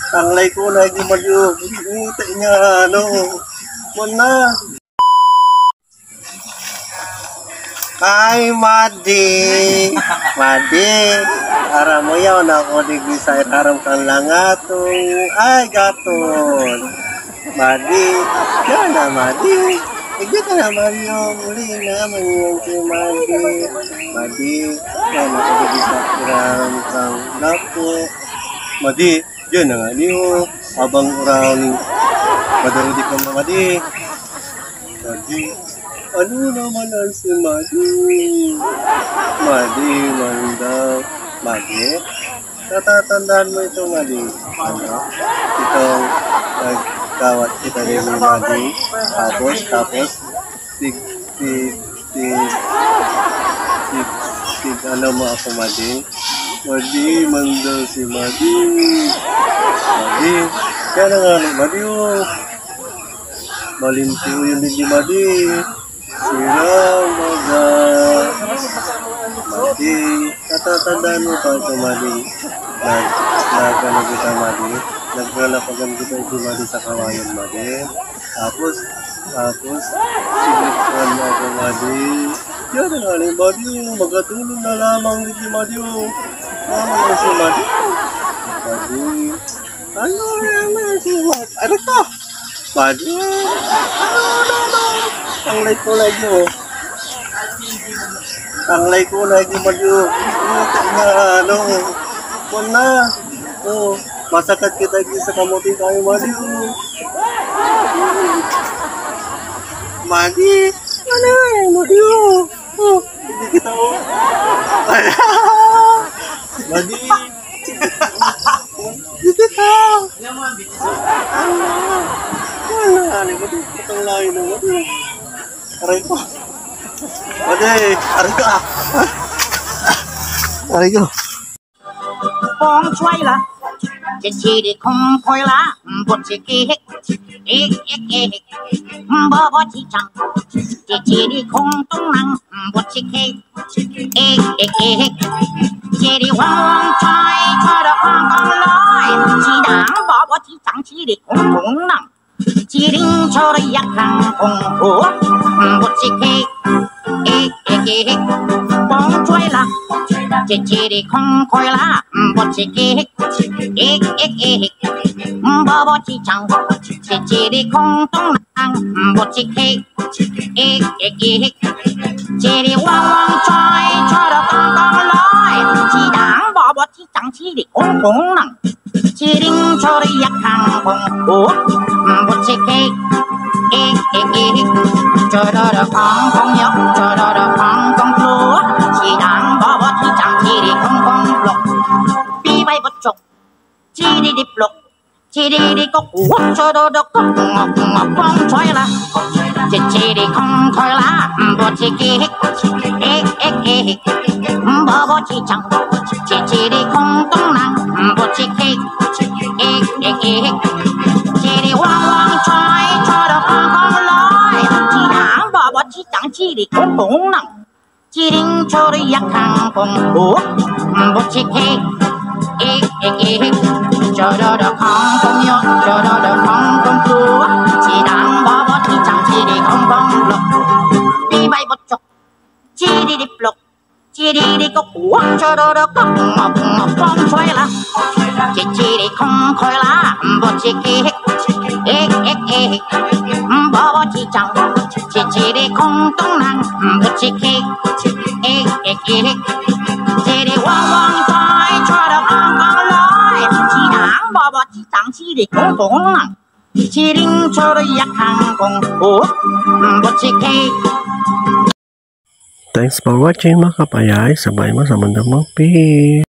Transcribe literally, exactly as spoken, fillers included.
Tanglay ko na, di madyo. Ngiti niya, ano. Wala. Ay, Madi. Madi. Aram mo yaw, ako digdi sa irarom kan langatong. Ay, gaton. Madi. Yan na, Madi. Igit na naman yung uli naman yung si Madi. Madi. Yan, ako digdi sa irarom kan lapo. Madi. Yan na nga, niyo. Habang urang maduro di ka, Madi. Madi. Ano naman ang si Madi? Madi, manda. Madi? Natatandaan mo ito, Madi? Ano? Itong nagkawat kita ni Madi. Tapos, tapos, sig, sig, sig, sig, sig, ano mo ako, Madi? Madi, manda si Madi. Madi. Kaya na nga, Madi, oh. Malimpiyo yun din ni Madi. Sira, maga. Madi. Natatandaan mo pa ito, Madi? Nag, nag, ano kita, Madi? Naglalapagan kita ito, Madi, sa kawayan, Madi. Tapos, tapos, sinipsaan mo ako, Madi. Yan ang ano, Madi, oh. Magkatulog na lamang, di, Madi, oh. Mama, si Madi. Madi. Ano naman si Madi? Ano to? Padi. Ano naman? Tanglay ko lagi, oh. Tanglay ko lagi, Madi, oh. Puta na, ano, oh. Wala. Oh, masakat kita dito sa kamote tayo, Madi, oh. Madi. Ano, Madi, oh. Oh, hindi kita, oh. Madi. Hindi kita. Ano? Ano? Ano? Itong layo na, Madi. Aray ko. Madi, aray ko, ah. Aray ko. 风吹了，这这里空吹了，不知给，给给给，不不几张，这这里空中浪，不知给，给给给，这里汪汪吹，吹得空空来，几张不不几张，这里空空浪。 Chiring choro yakang kung hu, butchike, eh, eh, eh, pong chuela, chichiri kong koila, butchike, eh, eh, eh, bobo chichang, chichiri kong tong nang, butchike, eh, eh, eh, chiri wang wang choi, choro kong kong loi, chidang bobo chichang, chiri kong kong nang. Chiring chori yakang kong hu, butchike, eh, eh, eh, chororo kong kong yo, chororo kong kong lu, chidang bobo chichang chiri kong kong blok, pi bai butchok, chiri di blok, chiri di kok, chororo kong kong kong choi la, chichiri kong choi la, butchike, eh, eh, eh, bobo chichang, chichiri kong tong nang, butchike, eh, eh, eh, chiri wang wang choi, choro kong kong loi, chidang bobo chichang, chiri kong kong nang, chiring chori yakang kong hu, butchike, eh, eh, eh, chororo kong kong yo, chororo kong kong lu, chidang bobo chichang, chiri kong kong blok, pi bai butchok, chiri di blok, chiri di kok, chororo kong kong kong choi la, chichiri kong koila, butchike, eh, eh, eh, bobo chichang, chichiri kong tong nang, butchike, eh, eh, eh, chiri wang wang choi, choro kong kong loi, chidang bobo chichang, chiri kong kong nang, chiring choro yakang kong hu, butchike. Thanks for watching, mga kapayay. Sabay mo sa Mundo Mong Pig.